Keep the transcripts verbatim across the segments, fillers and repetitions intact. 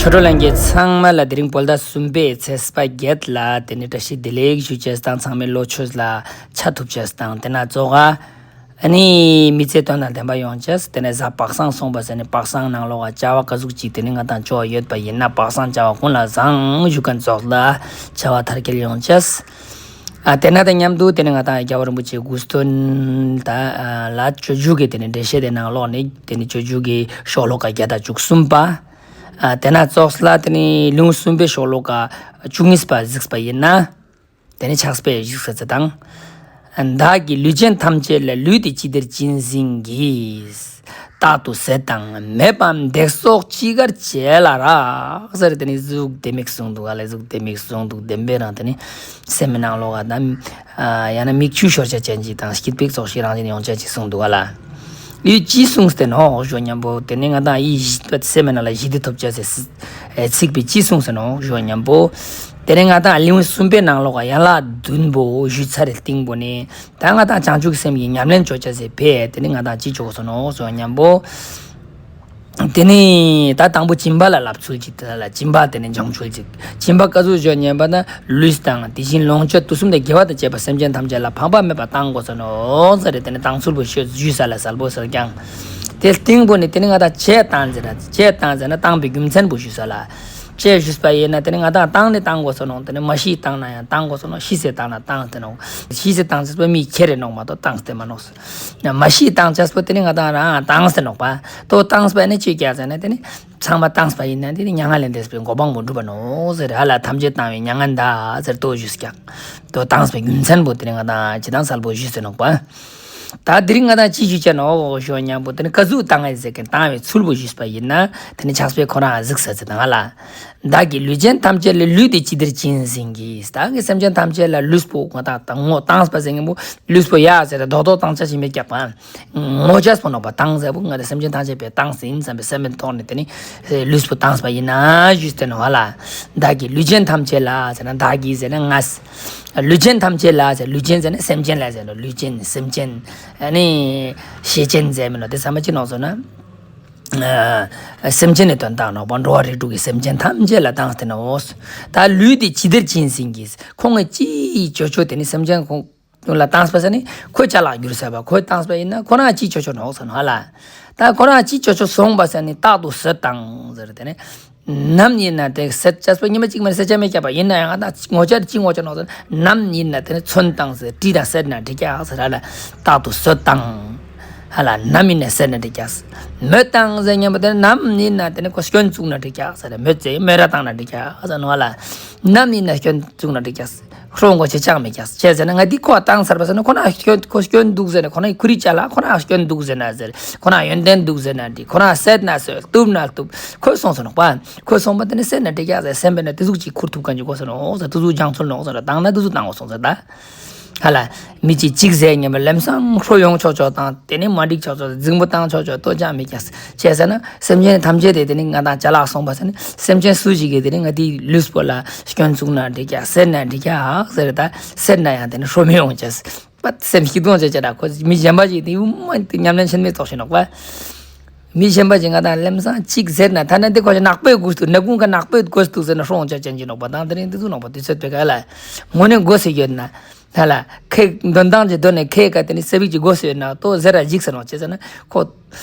ཆོས་གྲོགས་ལྷན་རྒྱས་ཚང་མ་ལ་དེ་རིང་བོད་ཟླ་གསུམ་པའི་ཚེས་པ་བརྒྱད་ལ་དེ་ནི་བཀྲ་ཤིས་བདེ་ལེགས་ཞུ་ཅེས་དང་ཚང་མའི་ལོ་ཆོས་ལ་ཆ་ཐུབ་ཅེས་དང་དེ་ན་ཙོགས་ཨ་ནི་མི་ཚེ་དོན་དང་ལྡན་པ་ཡོང་ཅེས། དེ་ནས་གཟའ་པ་སངས་སོང་པ་ཟེར་ནས་པ་སངས་ནང་ལོགས་ཀ་བྱ་བ་ག་ཟུག་ཅིག་དེ་ནི་ང་དང་ཅོ་ཡོད་པ་ཡིན་ན་པ་སངས་བྱ་བ་ཀུན་ལ་བཟང་ཞུ་མཁན་ཙོགས་ལ་བྱ་བ་མཐར་འཁྱོལ་ཡོང་ཅེས། ཨ་དེ་ན་དང་མཉམ་དུ་དེ་ནི་ང་དང་རྒྱལ་བ་རིན་པོ་ཆེ་དགུ་སྟོན་ད་ཨ་ལ་སྤྱོད་འཇུག་གི་དེ་ནི་འགྲེལ་བཤད་དེ་ནང་ལོགས་ནི་དེ་ནི་སྤྱོད་འཇུག་གི་ཤོ་ལོ་ཀ་བརྒྱ་དང་བཅུ་གསུམ་པ། ཨ་དེ་ན་ཙོགས་ལ་དེ་ནི་ལེའུ་གསུམ་པའི་ཤོ་ལོ་ཀ་བཅུ་གཉིས་པ་གཟིགས་པ་ཡིན་ན། དེ་ནི་ཕྱག་དཔེ་བཞུགས་ས་ཚེ་དང་། བདག་གིས་ལུས་ཅན་ཐམས་ཅད་ལ། ལུས་འདི་ཅི་བདེར་གྱིས་ཟིན་གྱིས། རྟག་ཏུ་ཟད་དང་མེད་པའམ་བརྡེག་སོགས་ཅི་དགར་བྱེད་ལ་རག་ཟེར་དེ་ནི་ཟུག་དེ་མིག་གསུངས་འདུག་ག་ལེ། ཟུག་དེ་མིག་གསུངས་འདུག་དེ་བེ་རང་དེ་ནི་སེམས་མི་ནང་ལོགས་ཀ་དང་ཡང་ན་མིག་ཆུ་ཤོར་ཆ་ཅན་ཅིག་དང་སྐྱིད་པིག་ཙོགས་ཤིག་རང་བཞིན་ཡོང་ཆ་ཅིག་གསུངས་འདུག་ག་ལེ། ཡུལ་ཅི་གསུངས་ཏེ་ནོག་ཞུ་མཉམ་པོ་དེ་ནི་ང་དང་ཡི་སེམས་མི་ནང་ལ་ཞི་བདེ་ཐོབ་ཆ་སེ་ཚིག་པའི་ཅི་གསུངས་ཏེ་ནོག་ཞུ་མཉམ་པོ། དེ་ནི་ང་དང་ལེའུ་གསུམ་པའི་ནང་ལོགས་ཀ་ཡན་ལག་བདུན་པོ་ཞུ་ཚར་རེ་སྟིང་པོ་ནི་ད་ང་དང་བྱང་ཆུབ་སེམས་ཀྱི་ཉམས་ལེན་ཅོ་ཆ་སེ་བེ་དེ་ནི་ང་དང་ཅི་ཅོ་གོས་ནོག་ཞུ་མཉམ་པོ། དེ་ནི་ད་དང་པོ་སྦྱིན་པ་ལ་བསླབ་ཚུལ་ཅིག་དེ་ལ་སྦྱིན་པ་དེ་ནི་བྱང་ཆུབ་ཅིག་སྦྱིན་པ་ག་ཟུག་ཞུ་མཉམ་པ་ན་ལུས་དང་དེ་བཞིན་ལོངས་སྤྱོད་དུས་གསུམ་དུ་དགེ་བ་དང་བཅས་པ་སེམས་ཅན་ཐམས་ཅད་ལ་ཕངས་པ་མེད་པར་བཏང་དགོས་ས་ནོག་ཟེར་རེ་དེ་ནི་བཏང་ཚུལ་པོ་ཞུས་ས་ལ་གསལ་པོ་ཟེར་ཀྱང་། དེ་སྟིང་པོ་ནི་དེ་ནི་ང་དང་ཅི་བཏང་ཟེར་ན་ཅི་བཏང་ཟེར་ན་བཏང་པའི་རྒྱུ་མཚན་པོ་ཞུས་ས་ལ། ཅི་ཞུས་པ་ཡིན་ན་དེ་ནི་ང་དང་བཏང་ནི་བཏང་དགོས་ས་ནོག་དེ་ནི་མ་ཤི་བཏང་ན་ཡང་བཏང་དགོས་ས་ནོག་ཤི་སེ་བཏང་ན་བཏང་སྟེ་ནོག་ཤི་སེ་བཏང་ཅེས་པོ་མི་ཁྱེར་རེ་ནོག་མ་གཏོགས་བཏང་སྟེ་མ་ནོག་མ་ཤི་བཏང་ཅེས་པོ་དེ་ནི་ང་དང་རང་བཏང་སྟེ་ནོག་པ། དོ་བཏང་པ་ནི་ཅི་ཀྱག་ཟེར་ན་དེ་ནི་ཚང་མ་བཏང་པ་ཡིན་ན་དེ་ནི་མྱ་ངན་ལས་འདས་པའི་གོ་འཕང་པོ་འགྲུབ་པ་ནོག་ཟེར་ཧ་ལ་ཐམས་ཅད་བཏང་བའི་མྱ་ངན་འདའ་ཟེར་དོ་ཞུས་ཀྱག་དོ་བཏང་པའི་རྒྱུ་མཚན་པོ་དེ་ནི་ང་དང་ཅི་དང་གསལ་པོ་ཞུས་ཏེ་ནོག་པ། ད་དེ་རིང་ང་དང་ཅི་ཞུ་ཆ་ནོག་ཞུ་མཉམ་པོ་དེ་ནི་ག་ཟུག་བཏང་ངེ་ཟེར་མཁན་བཏང་བའི་ཚུལ་པོ་ཞུས་པ་ཡིན་ན་དེ་ནི་ཕྱག་དཔེ་ཁོ་རང་གཟིགས་ས་ཚེ་དང་ང་ལ། བདག་གིས་ལུས་ཅན་ཐམས་ཅད་ལ། ལུས་འདི་ཅི་བདེར་གྱིས་ཟིན་གྱིས། བདག་གིས་སེམས་ཅན་ཐམས་ཅད་ལ་ལུས་པོ་ང་དང་བཏང་ངོ་བཏང་པ་ཟེར་མཁན་པོ་ལུས་པོ་ཡ་ཟེར་རྡོག་རྡོག་བཏང་ཆ་ཞིག་མེད་ཀྱག་པ། ངོ་ཅེས་པོ་ནོག་པ། བཏང་ཟེར་པོ་ང་དང་སེམས་ཅན་ཐམས་ཅད་པའི་བཏང་ཟིན་བསམ་པའི་སེམས་པའི་ཐོག་ནས་དེ་ནི་ལུས་པོ་བཏང་པ་ཡིན་ན་ཞུས་ཏེ་ནོག་ཧ་ལ། བདག་གིས་ལུས་ཅན་ཐམས་ཅད་ལ་ཟེར་ན་བདག་གིས་ཟེར་ན་ང་། ལུས་ཅན་ཐམས་ཅད་ལ་ཟེར་ལུས་ཅན་ཟེར་ན་སེམས་ཅན་ལ་ཟེར་ནོག་ལུས་ཅན་སེམས་ཅན་ཨ་ནི་ཤེས་ཅན་ཟེར་མི་ནོག་དེ་ཚང་མ་ཅི་ནོག་ཟེར་ན། ཨ་སེམས་ཅན་ནི་དོན་དག་ནོག་པ། འགྲོ་བ་རིགས་དྲུག་གི་སེམས་ཅན་ཐམས་ཅད་ལ་བཏང་སྟེ་ནོག་ད་ལུས་འདི་ཅི་བདེར་གྱིས་ཟིན་གྱིས། ཁོང་གི་ཅི་ཅོ་ཅོ་དེ་ནི་སེམས་ཅན་ཁོང་ལ་བཏང་པ་ཟེར་ནི་ཁོ་ཅ་ལག་འགྱུར་ས་པ་ཁོ་བཏང་པ་ཡིན་ན་ཁོ་རང་ཅི་ཅོ་ཅོ་ནོག་ཟེར་ནོག་ཧ་ལ། ད་ཁོ་རང་ཅི་ཅོ་ཅོ་སོང་པ་ཟེར་ནི་རྟག་ཏུ་ཟད་དང་ཟེར་དེ་ནི། ནམ་ཡིན་ན་དེ་ཟད་ཅེས་པོ་ཉི་མ་གཅིག་མ་ཟད་ཆ་མེད་ཀྱག་པ་ཡིན་ན་ཡང་ང་དང་ངོ་ཅར་ཅི་ངོ་ཅོ་ནོག་ཟེར་ནམ་ཡིན་ན་དེ་ནི་ཚོན་བཏང་ཟེར་དྲི་དང་བསྲེས་ན་འགྲིག་ཀྱག་ཟེར་ར་ལ་རྟག་ཏུ་ཟད་དང་། ཧ་ལ་ནམ་ཡིན་ན་བསྲེས་ན་འགྲིག་ཀྱག་ཟེར། མོད་བཏང་ཟེར་མཉམ་པོ་དེ་ནི་ནམ་ཡིན་ན་དེ་ནི་ཁོ་སྐྱོན་བཙུགས་ན་འགྲིག་ཀྱག་ཟེར་མོད་ཟེར་མོད་ར་བཏང་ན་འགྲིག་ཀྱག་ཟེར་ནོག་ཧ་ལ། ནམ་ཡིན་ན་སྐྱོན་བཙུགས་ན་འགྲིག་ཀྱག་ཟེར། ཁྲོ་མགོ་ཆེ་ཅང་མེད་ཀྱག་ཟེར་ཟེར་ན་ང་འདི་ཁོ་བཏང་ཚར་པ་ཟེར་ན་ཁོ་ན་སྐྱོན་ཁོ་སྐྱོན་འདུག་ཟེར་ན་ཁོ་ན་ཁུ་རི་ཅ་ལག་ཁོ་ན་སྐྱོན་འདུག་ཟེར་ན་ཟེར་ཁོ་ན་ཡོན་ཏན་འདུག་ཟེར་ན་འགྲིག་ཁོ་ན་བསྲེས་ན་བསྲེས་བཏུབ་ན་བཏུབ་ཁོ་སོང་ཟེར་ནོག་པ། ཁོ་སོང་པ་དེ་ནི་བསྲེས་ན་འགྲིག་ཀྱག་ཟེར་སེམས་པའི་ནང་དེ་ཟུག་ཅིག་ཁུར་ཐུབ་མཁན་ཅིག་དགོས་ཟེར་ནོག་ཟེར་དེ་ཟུག་སྦྱང་ཚུལ་ནོག་ཟེར་བཏང་ན་དེ་ཟུག་བཏང་དགོས་སོང་ཟེར་ད། ཧ་ལ། མི་གཅིག་གཅིག་ཟེར་མཉམ་པོ་ལམ་སང་ཁྲོ་ཡོང་ཆོག་ཆོག་དང་དེ་ནི་མ་འགྲིག་ཆོག་ཆོག་རྫིང་བུ་བཏང་ཆོག་ཆོག་ལྟོ་ཅང་མི་རྒྱག་ཅེས་ཟེར་ན་སེམས་ཅན་ཐམས་ཅད་དེ་དེ་ནི་ང་དང་ཅ་ལག་སོང་པ་ཟེར་ནི་སེམས་ཅན་སུ་ཞིག་གིས་དེ་ནི་ང་དེའི་ལུས་པོ་ལ་སྐྱོན་བཙུགས་ན་འགྲིག་ཀྱག་བསྲེས་ན་འགྲིག་ཀྱག་ཟེར་ད་བསྲེས་ན་ཡང་དེ་ནི་ཁྲོ་མི་ཡོང་ཅེས། པ་སེམས་ཤིག་གཏོང་ཅེས་ཅེས་ར་ཁོ་མི་གཞན་པ་ཞིག་དེ་ཡུ་མ་དེ་ཉམས་ལེན་ཆེན་མོའི་ཐོག་ཞིག་ནོག་པ། མི་གཞན་པ་ཞིག་ང་དང་ལམ་སང་གཅིག་ཟེར་ན་ཐ་ན་དེ་ཁོ་ཞིག་ནག་པོའི་དགོས་འདུག་ནག་ཁུང་ག་ནག་པོའི་དགོས་འདུག་ཟེར་ན་ཧྲོང་ཅ་ཅན་གྱི་ནོག་པ་དང་དེ་རིང་དེ་ཚོ་ནོག་པ་དུས་ཚོད་པའི་ག་ལ་དངོས་གནས་དགོས་སུ་ཡོད་ན། ཧ་ལ། ཁེ་འདོན་སྟངས་ཀྱི་དོན་ནས་ཁེ་ག་དེ་ནི་ས་བིག་ཅིག་དགོས་སུ་ཡོད་ན་ཏོ་ཟེར་ར་འཇིགས་ས་ནོག་ཅེས་ཟེར་ན་ཁོ།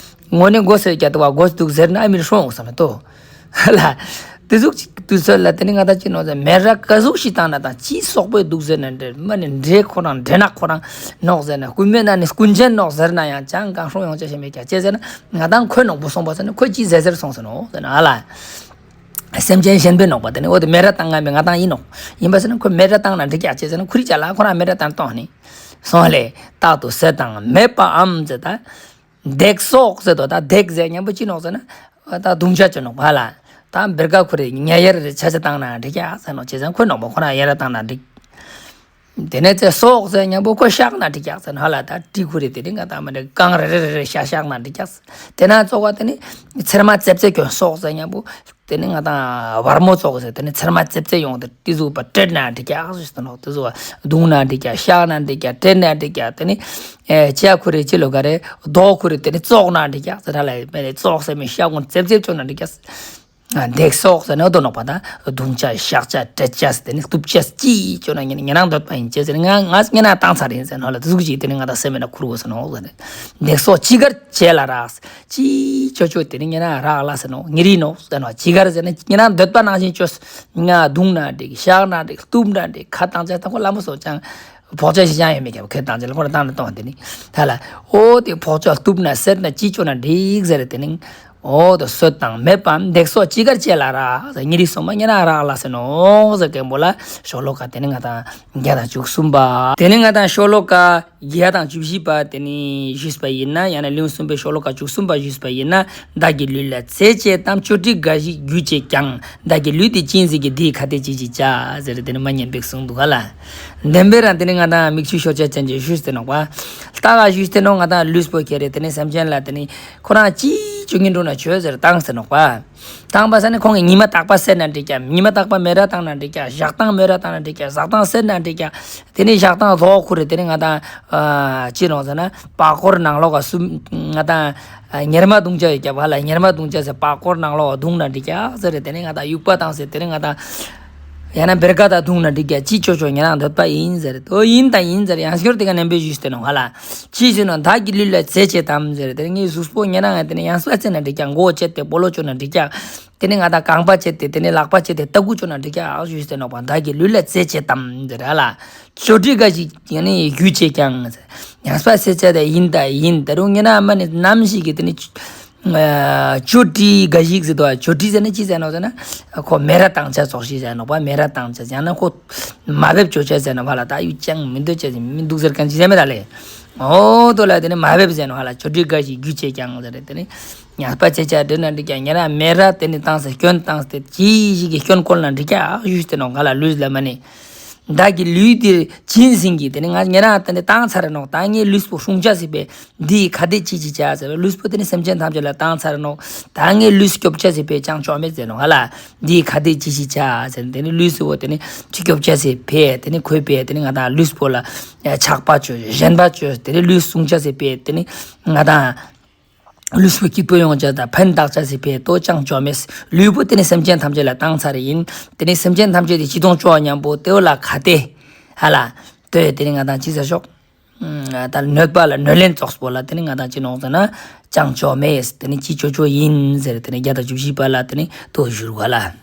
དངོས་གནས་དགོས་སུ་ཡོད་ཀྱག་ཏོ་བ་དགོས་འདུག་ཟེར་ན་ཨ་མི་རི་ཧྲོང་ས་ནོག་ཏོ། ཧ་ལ། དེ་ཟུག་ཅིག་དུས་ཚོད་ལ་དེ་ནི་ང་དང་ཅི་ནོག་ཟེར་མེ་ར་ག་ཟུག་ཞིག་བཏང་ན་དང་ཅི་སོག་པོའི་འདུག་ཟེར་ན་འདྲེ་མ་ནི་འདྲེ་ཁོ་རང་འདྲེ་ནག་ཁོ་རང་ནོག་ཟེར་ན་རྐུན་མའི་ནང་ནི་རྐུན་ཆེན་ནོག་ཟེར་ན་ཡང་ཅང་གང་ཧྲོང་ཡོང་ཅེས་ཞིག་མེད་ཀྱག་ཅེས་ཟེར་ན་ང་དང་ཁོའི་ནོག་པོ་སོང་པ་ཟེར་ན་ཁོ་ཅི་ཟེར་ཟེར་སོང་ས་ནོག་ཟེར་ན་ཧ་ལ། སེམས་ཅན་གཞན་པའི་ནོག་པ་དེ་ནི་འོ་དེ་མེ་ར་བཏང་ང་མི་ང་དང་ཡིན་ནོག་ཡིན་པ་ཟེར་ན་ཁོ་མེ་ར་བཏང་ན་འགྲིག་ཀྱག་ཅེས་ཟེར་ན་ཁུ་རི་ཅ་ལག་ཁོ་རང་མེ་ར་བཏང་གཏོང་ནི། སོང་ལེ། རྟག་ཏུ་ཟད་དང་མེད་པའམ་ཟེར་ད། བརྡེག་སོགས་ཟེར་དོ་ད་བརྡེག་ཟེར་མཉམ་པོ་ཅི་ནོག་ཟེར་ན། ད་རྡུང་ཆ་ཅོ་ནོག་པ་ལ། ད་བེར་ཀ་ཁུ་རི་ཉ་ཡར་ཆ་ཆ་བཏང་ན་འགྲིག་ཀྱག་ཟེར་ནོག་ཅེས་ཟེར་ན་ཁོ་ནོག་པ་ཁོ་རང་ཡར་བཏང་ན་འགྲིག་དེ་ནས་ཚེ་སོགས་ཟེར་མཉམ་པོ་ཁོ་བཤགས་ན་འགྲིག་ཀྱག་ཟེར་ན་ཧ་ལ་ད་གྲི་ཁུ་རི་དེ་རིང་ང་ད་མ་འདྲེ་གང་རེ་རེ་རེ་རེ་བཤགས་བཤགས་ན་འགྲིག་ཀྱག་ཟེར། དེ་ན་ཙོགས་པ་དེ་ནི་ཚེར་མ་ཙེབ་ཙེ་གྱོན་སོགས་ཟེར་མཉམ་པོ་དེ་ནི་ང་ད་བར་མོ་ཙོགས་ཟེར་དེ་ནི་ཚེར་མ་ཙེབ་ཙེ་ཡོང་དེ་དེ་ཟུག་པ་བྲེད་ན་འགྲིག་ཀྱག་ཟེར་ནོག་དེ་ཟུག་བ་རྡུང་ན་འགྲིག་ཀྱག་བཤགས་ན་འགྲིག་ཀྱག་བྲེད་ན་འགྲིག་ཀྱག་དེ་ནི་ཨེ་ཅ་ཁུ་རི་ཅི་ལོ་ག་རེ་རྡོ་ཁུ་རི་དེ་ནི་བཙོག་ན་འགྲིག་ཀྱག་ཟེར་ཧ་ལ་མེ་རེ་བཙོག་ཟེར་མི་བཤགས་གོང་ཙེབ་ཙེབ་ཅོ་ན་འགྲིག་ཀྱག་ཟེར། ཨ་འདེགས་སོགས་ཟེར་ན་འོ་དོ་ནོག་པ་ད། རྡུང་ཅེས་བཤགས་ཅེས་བྲེད་ཅེས་ཟེར་ཏེ་ནི་གཏུབ་ཅེས་ཅི་ཅོ་ན་ཉེ་རང་འདོད་པ་ཡིན་ཅེས་ཟེར་ན་ང་ང་ཉེ་རང་བཏང་ཚར་ཡིན་ཟེར་ན་ཧ་ལ་དེ་ཟུག་ཅིག་ཏེ་ནི་ང་ད་སེམས་མེད་ན་ཁུར་དགོས་ཟེར་ནོག་ཟེར་ནས། འདེགས་སོགས་ཅི་དགར་བྱེད་ལ་རག། ཅི་ཅོ་ཅོ་ཏེ་ནི་ཉེ་རང་རག་ལ་ཟེར་ནོག་ཉེ་རི་ནོག་ཟེར་ནོག་ཅི་དགར་ཟེར་ན་ཉེ་རང་འདོད་པ་ནང་བཞིན་ཅོས། ང་རྡུང་ན་འགྲིག་བཤགས་ན་འགྲིག་གཏུབ་ན་འགྲིག་ཁ་བཏང་ཅེས་ད་ཁོ་ལ་མོ་སོ་ཅང་། ཕོག་ཅེས་ཤིག་ཅང་ཡོད་མེད་ཀྱང་ཁོས་བཏང་ཅེས་ལ་ཁོ་རང་བཏང་ན་གཏོང་ཏེ་ནི། ད་ལ། འོ་དེ་ཕོག་ཅེས་གཏུབ་ན་བསད་ན་ཅི་ཅོ་ན་འགྲིག་ཟེར་ཏེ་ནི། འོ་དོ་གསོད་དང་སྨད་པའམ་འདེགས་སོགས་ཅི་དགར་བྱེད་ལ་རག་ཟེར་ཉེ་རི་སོང་མ་ཉེ་རང་རག་ལ་ཟེར་ནོག་ཟེར་མཁན་པོ་ལ་ཤོ་ལོ་ཀ་ཏེ་ནི་ང་ད་བརྒྱ་དང་བཅུ་གསུམ་པ། ཏེ་ནི་ང་ད་ཤོ་ལོ་ཀ་བརྒྱ་དང་བཅུ་བཞི་པ་ཏེ་ནི་ཞུས་པ་ཡིན་ན་ཡང་ན་ལེའུ་གསུམ་པའི་ཤོ་ལོ་ཀ་བཅུ་གསུམ་པ་ཞུས་པ་ཡིན་ན། བདག་གི་ལུས་ལ་འཚེ་བྱེད་དམ། ཅོ་འདྲི་འགའ་ཞིག་རྒྱུ་བྱེད་ཀྱང་། བདག་གི་ལུས་འདི་གཅིན་ཟིན་གྱིས། འདི་ཡི་ཁ་ཏས་ཅི་ཞིག་བྱ། ཟེར་ཏེ་ནི་མ་ཉན་པའི་གསུངས་འདུག་ག་ལ། བདེན་པའི་རང་ཏེ་ནི་ང་ད་མིག་ཆུ་ཤོར་ཅེས་ཅན་གྱི་ཞུས་ཏེ་ནོག་པ། ལྟ་ག་ཞུས་ཏེ་ནོག་ང་ད་ལུས་པོ་ཁྱེར་རེ་ཏེ་ནི་སེམས་ཅན་ལ་ཏེ་ནི་ཁོ་རང་ཅི་ཅོ་ཉན་འགྲོ་ན་ཆོས་ཟེར་བཏང་སྟེ་ནོག་པ། བཏང་པ་ས་ནི་ཁོང་གི་ཉི་མ་རྟག་པ་བསད་ན་འགྲིག་ཀྱག་ཉི་མ་རྟག་པ་མེ་ར་བཏང་ན་འགྲིག་ཀྱག་ཞག་དང་མེ་ར་བཏང་ན་འགྲིག་ཀྱག་ཞག་དང་བསད་ན་འགྲིག་ཀྱག་ཏེ་ནི་ཞག་དང་རྡོ་ཁུར་རེ་ཏེ་ནི་ང་ད་ཅི་ནོག་ཟེར་ན་པགས་ཀོར་ནང་ལོགས་ཀ་སུམ་ང་ད། ཨ་གཉེར་མ་རྡུང་ཅེས་ཡོད་ཀྱག་པ་ལ་གཉེར་མ་རྡུང་ཅེས་ཟེར་པགས་ཀོར་ནང་ལོགས་རྡུང་ན་འགྲིག་ཀྱག་ཟེར་རེ་ཏེ་ནི་ང་ད་དབྱུག་པ་བཏང་སྟེ་ཏེ་ནི་ང་ད་ཡང་ན་བེར་ཀ་ད་རྡུང་ན་འགྲིག་ཀྱག་ཅི་ཅོ་ཅོ་ཉེ་རང་འདོད་པ་ཡིན་ཟེར་རེ་དོ་ཡིན་ད་ཡིན་ཟེར་རེ་ཡང་སྐྱར་ཏེ་ཀ་ནན་པོ་ཞུས་ཏེ་ནོག་ཧ་ལ། ཅི་ཞུས་ནོག་བདག་གི་ལུས་ལ་འཚེ་བྱེད་དམ་ཟེར་རེ་ཏེ་ནི་ངའི་གཟུགས་པོ་ཉེ་རང་ང་ཏེ་ནི་ཡང་སྐྱར་འཚེ་ན་འགྲིག་ཀྱག་མགོ་བོ་བཅད་དེ་སྤོ་ལོ་ཅོ་ན་འགྲིག་ཀྱག་ཏེ་ནི་ང་ད་རྐང་པ་བཅད་དེ་ཏེ་ནི་ལག་པ་བཅད་དེ་ལྟ་གུ་ཅོ་ན་འགྲིག་ཀྱག་ཞུས་ཏེ་ནོག་པ་བདག་གི་ལུས་ལ་འཚེ་བྱེད་དམ་ཟེར་རེ་ཧ་ལ། ཅོ་འདྲི་འགའ་ཞིག་ཡང་ན་རྒྱུ་བྱེད་ཀྱང་། ཡང་སྐྱར་འཚེ་ཅེས་ད་ཡིན་ད་ཡིན་ད་རུང་ཉེ་རང་མ་ནི་ནམ་ཞིག་གི་ཏེ་ནི། ཨ་ཅོ་འདྲི་འགའ་ཞིག་ཟེར་དོ་ཅོ་འདྲི་ཟེར་ན་ཅི་ཟེར་ནོག་ཟེར་ན། ཁོ་མེ་ར་བཏང་ཅེས་ཙོགས་ཤིག་ཟེར་ནོག་པ་མེ་ར་བཏང་ཅེས་ཡང་ན་ཁོ་མ་འབེབས་ཅོ་ཅེས་ཟེར་ནོག་པ་ལ་ད་ཡུ་ཅང་མི་འདོད་ཅེས་མི་འདུག་ཟེར་མཁན་ཅི་ཟེར་མེད་ད་ལེ། འོ་དོ་ལ་ཏེ་ནི་མ་འབེབས་ཟེར་ནོག་ཧ་ལ་ཅོ་འདྲི་འགའ་ཞིག་རྒྱུ་བྱེད་ཀྱང་ཟེར་རེ་ཏེ་ནི། ཡང་སྐྱར་འཚེ་ཅེས་འདྲི་ན་འགྲིག་ཀྱག་ཉེ་རང་མེ་ར་ཏེ་ནི་བཏང་སྟེ་སྐྱོན་བཏང་སྟེ་ཅི་ཞིག་གི་སྐྱོན་བཀོལ་ན་འགྲིག་ཀྱག་ཞུས་ཏེ་ནོག་ང་ལ་ལུས་ལ་མ་ནི། བདག་གི་ལུས་འདི་གཅིན་ཟིན་གྱིས་ཏེ་ནི་ང་ཉེ་རང་ཏེ་ནི་བཏང་ཚར་རེ་ནོག་ད་ངའི་ལུས་པོ་སྲུང་ཅེས་སི་ཕིའ་འདི་ཡི་ཁ་ཏས་ཅི་ཞིག་བྱ་ཟེར་ལུས་པོ་ཏེ་ནི་སེམས་ཅན་ཐམས་ཅད་ལ་བཏང་ཚར་རེ་ནོག་ད་ངའི་ལུས་སྐྱོབ་ཅེས་སི་ཕིའ་ཅང་ཅོ་མེད་ཟེར་ནོག་ང་ལ་འདི་ཡི་ཁ་ཏས་ཅི་ཞིག་བྱ་ཟེར་ཏེ་ནི་ལུས་པོ་ཏེ་ནི་ཅི་སྐྱོབ་ཅེས་སི་ཕིའ་ཏེ་ནི་ཁོའི་ཕིའ་ཏེ་ནི་ང་ད་ལུས་པོ་ལ་ཆགས་པ་ཅོས་ཞེན་པ་ཅོས་ཏེ་ནི་ལུས་སྲུང་ཅེས་སི་ཕིའ་ཏེ་ནི་ང་ད། ལུས་པོ་སྐྱིད་པོ་ཡོང་ཅེས་དང་ཕན་བཏགས་ཅེས་སི་ཕིའ་དོ་ཅང་ཅོ་མེད། ལུས་པོ་ཏེ་ནི་སེམས་ཅན་ཐམས་ཅད་ལ་བཏང་ཚར་ཡིན། ཏེ་ནི་སེམས་ཅན་ཐམས་ཅད་དེ་ཅི་དོང་ཅོ་ཉམ་པོ་ཏེ་བོ་ལ་ཁ་ཏས་ཧ་ལ་ཏེ་ཏེ་ནི་ང་དང་ཅི་ཟེར་ཤོག་ད་གནོད་པ་ལ་གནོད་ལན་ཙོགས་པོ་ལ་ཏེ་ནི་ང་དང་ཅི་ནོག་ཟེར་ན་ཅང་ཅོ་མེད། ཏེ་ནི་ཅི་ཅོ་ཅོ་ཡིན་ཟེར་ཏེ་ནི་བརྒྱ་དང་བཅུ་བཞི་པ་ལ་ཏེ་ནི་དོ་ཞུ་རུག་ལ།